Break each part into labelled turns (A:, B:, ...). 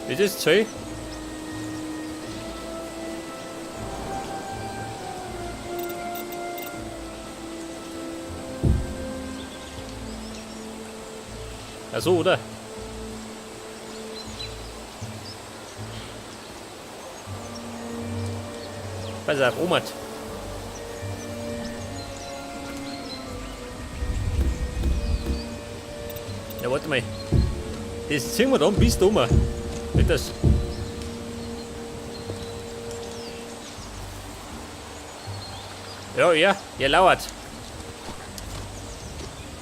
A: Ist das zwei? Ja, so, oder? Pass auf, Omat. Ja, warte mal. Das ziehen wir dann bis da oben. Nicht das. Ja, ja, er lauert.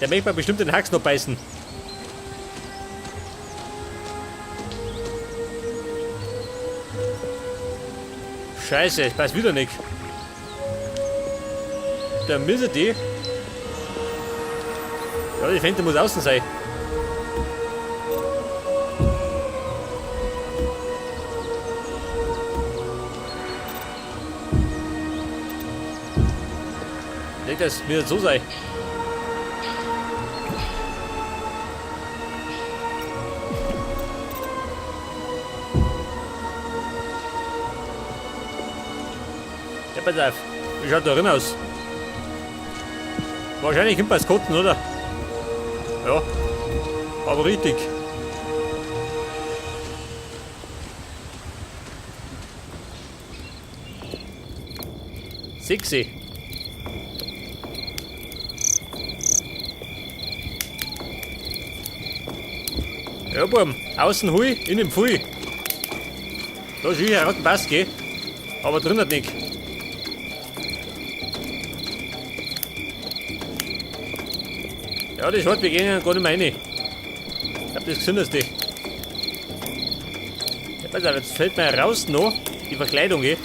A: Der möchte mir bestimmt den Hax noch beißen. Scheiße, ich beiß wieder nicht. Da müssen die. Ja, die Fente muss außen sein. Nicht, dass mir so sei. Ja, pass auf. Wie schaut da drin aus? Wahrscheinlich kommt was Kotzen, oder? Ja. Aber richtig. Sexy. Ja, Buam. Außen hui, innen pfui. Da ist sicher ein Pass, gell? Aber drin hat nicht. Ja, das hat, wir gehen ja gar nicht mehr rein. Ich hab das gesehen, dass die. Ja, pass auf, jetzt fällt mir raus noch die Verkleidung, gell?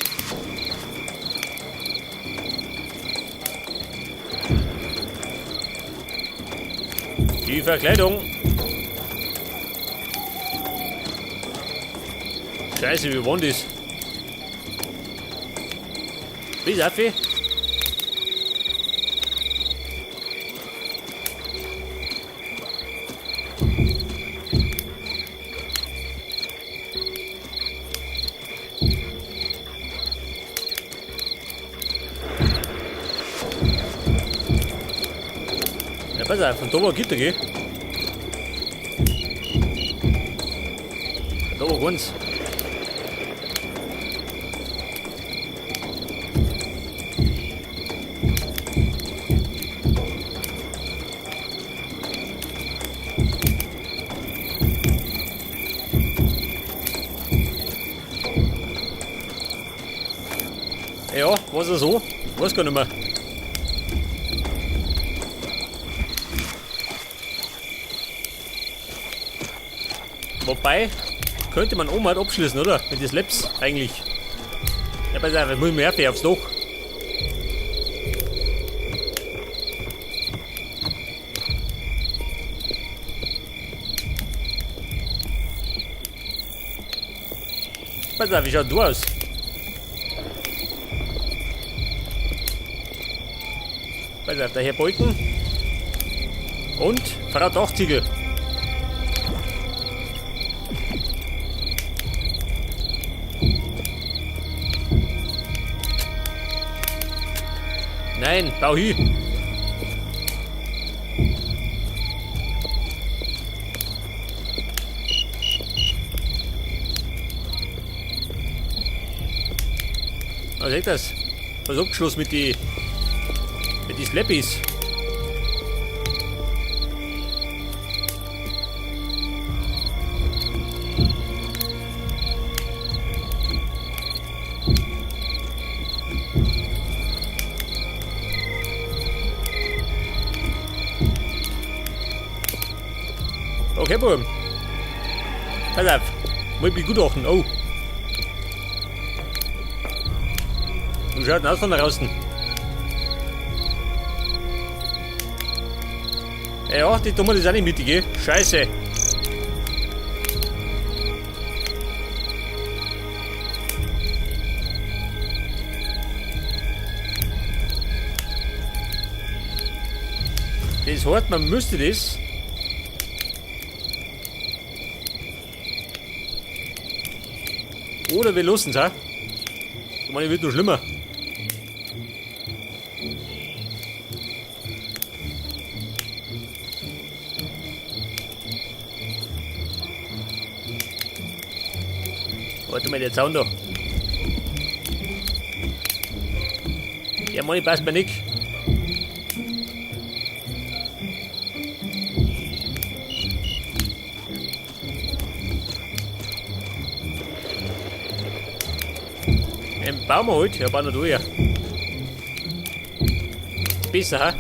A: Die Verkleidung. Scheiße, wie war denn das? Bis auf. Ja, pass auf, von da war Gitter, gell? Da war keins. Ja, was er so? Weiß gar nicht mehr. Wobei, könnte man oben halt abschließen, oder? Mit den Slaps eigentlich. Ja, pass auf, jetzt muss ich mir aufs Dach. Pass auf, wie schaut du aus? Pass auf, der Herr Balken. Und Frau Dachziegel. Nein, bau hin. Was ist das? Was abgeschlossen mit die Slappys? Okay, Bub. Pass auf. Muss ich begutachten. Oh. Wie schaut denn aus von draußen? Ja, die Dumme ist auch nicht mittig, gell? Scheiße. Das heißt, man müsste das. Oder wir lassen es, ha? Ich meine, wird noch schlimmer. Warte mal, der Zaun da. Der Mann passt mir nicht. Ein Baum halt, ja, bauen wir da ja. Besser, ha?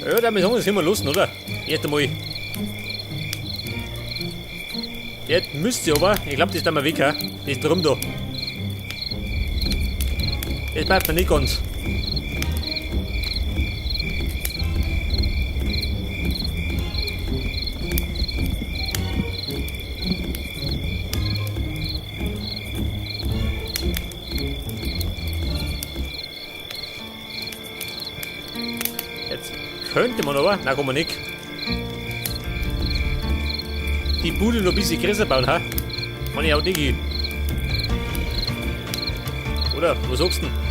A: Ja, damit sagen, das können wir lassen, oder? Erst einmal. Jetzt müsst ihr aber, ich glaube, das ist einmal weg, ha? Das drum da. Das bleibt mir nicht ganz. Jetzt könnte man aber, nein, kann man nicht. Die Bude noch ein bisschen größer bauen, ha? Kann ich auch nicht hin. Oder, was sagst du denn?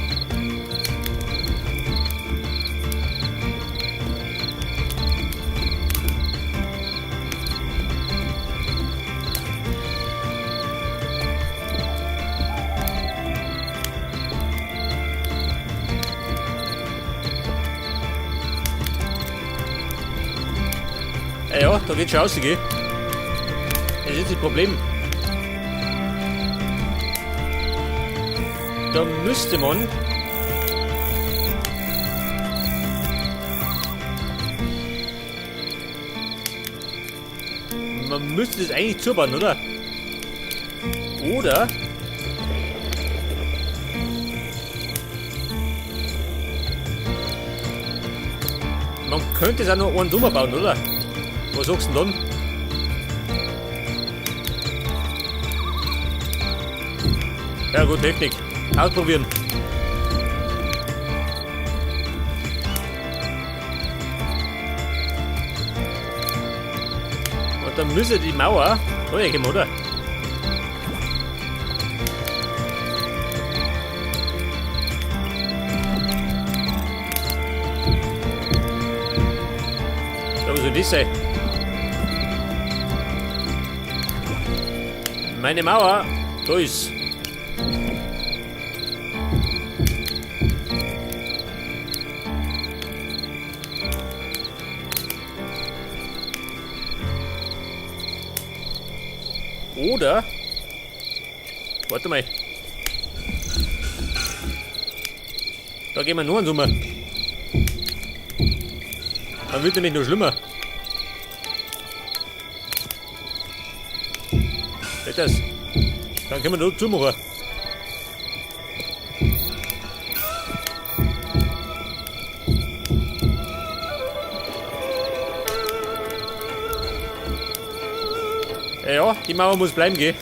A: Ja, ja, da geht's schon aus, gell? Das ist das Problem. Da müsste man müsste das eigentlich zubauen, oder? Oder? Man könnte es auch noch einen drüber bauen, oder? Was sagst du denn dann? Ja gut, heftig. Ausprobieren. Und dann müsste die Mauer da herkommen, oder? Ja, was soll das sein? Meine Mauer, da ist. Oder? Warte mal. Da gehen wir nur einen Sommer. Dann wird nämlich noch schlimmer. Seht das? Dann können wir noch zumachen. Ja, ja, die Mauer muss bleiben, gell?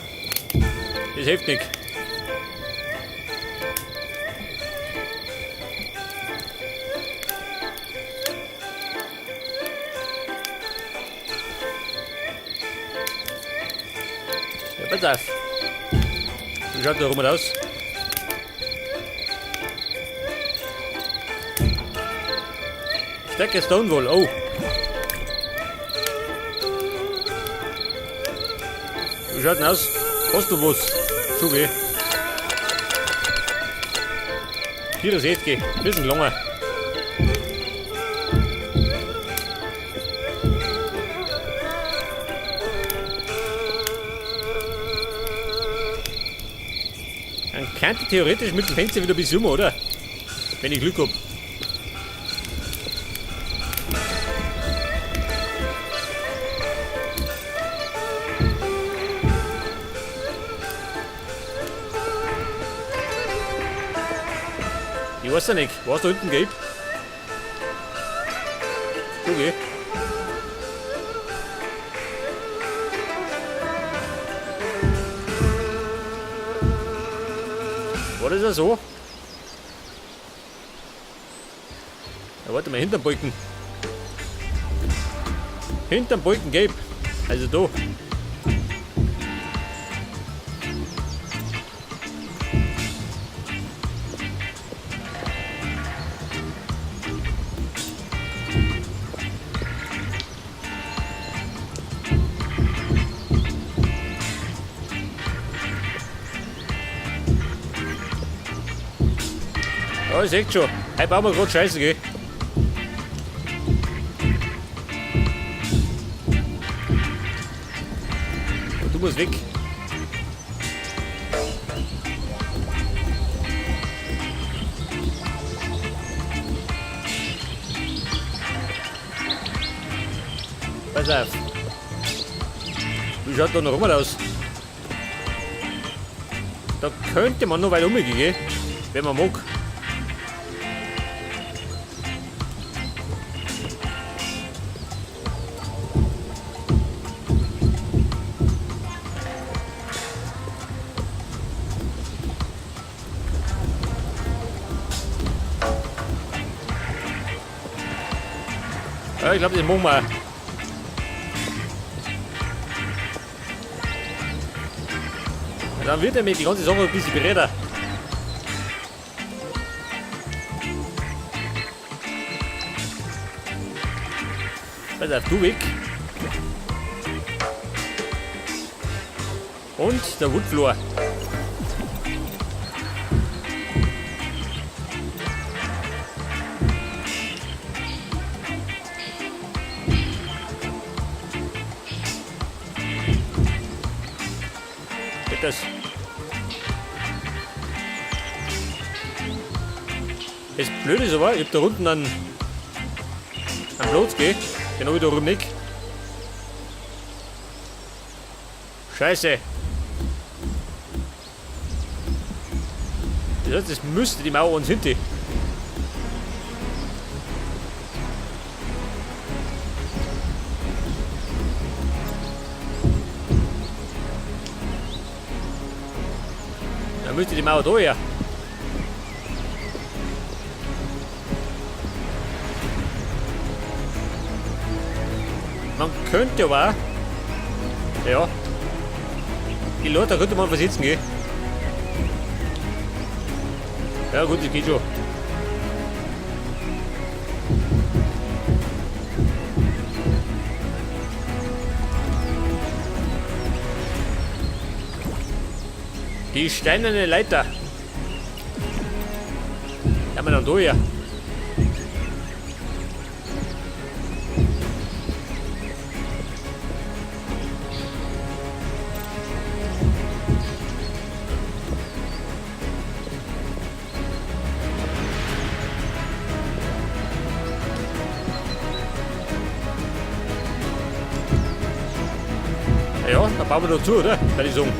A: Das hilft nicht. Ja, pass auf. Wie schaut da rum aus? Stärke Stonewall, oh. Wie schaut denn aus? Hast du was? Schon weh. 64, bisschen länger. Dann könnte ich theoretisch mit dem Fenster wieder ein bisschen um, oder? Wenn ich Glück hab. Ich weiß ja nicht, was da hinten geht. Da geh. War das ja so? Ja, warte mal, hinterm Balken. Hinterm Balken gelb. Also da. Ja, ich seht schon. Heute bauen wir gerade Scheiße, gell? Und du musst weg. Pass auf. Wie schaut da noch einmal aus? Da könnte man noch weit umgehen, gell? Wenn man mag. Ja, ich glaube, das machen wir. Ja, dann wird nämlich die ganze Sache ein bisschen breiter. Pass auf, du weg. Und der Woodfloor. Geht das? Das Blöde ist aber, ich hab da unten einen Platz, gell? Den hab ich da drüben nicht. Scheiße. Das heißt, das müsste die Mauer uns hinten. Da müsste die Mauer da her. Man könnte aber auch, ja, die Leute könnte man versetzen, gell? Ja gut, das geht schon. Die steinerne Leiter. Die haben wir dann da her. Ja, da bauen wir doch zu, oder? Würde ich sagen.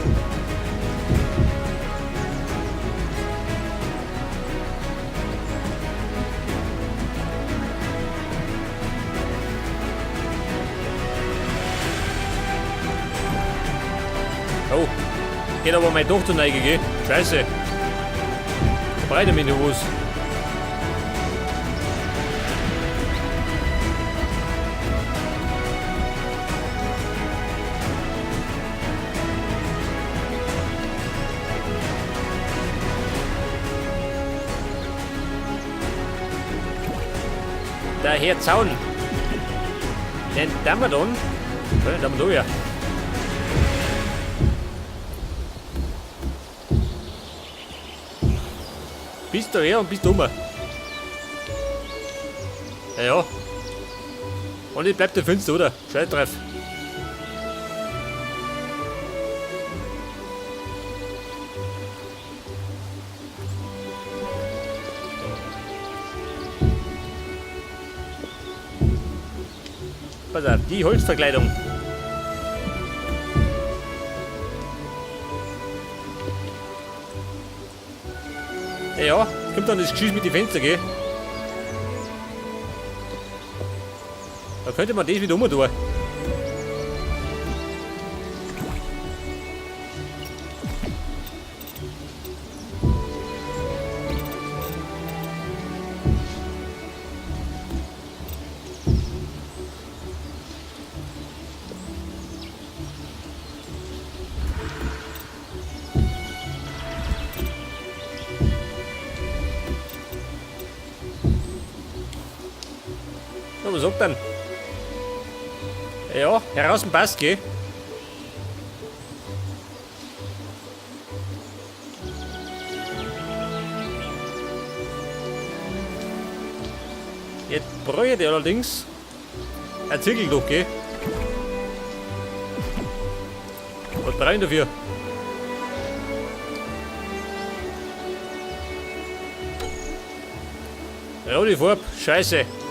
A: Oh, geht aber meine Tochter rein, gell? Scheiße. Da breit ich mich noch was. Der Herr Zaun. Den tun wir dann. Ja, den tun wir da ja. Bis daher und bis da oben. Ja, ja. Und ich bleib da finster, oder? Scheiß drauf. Pass auf, die Holzverkleidung. Ja, ja, kommt dann das Geschiss mit den Fenstern, gell? Da könnte man das wieder umtun. Na, was sagt denn? Ja, heraus passt, gell? Jetzt bräuchte ich allerdings ein Zirkelloch, gell? Was brauche ich dafür? Rote Farbe, scheiße.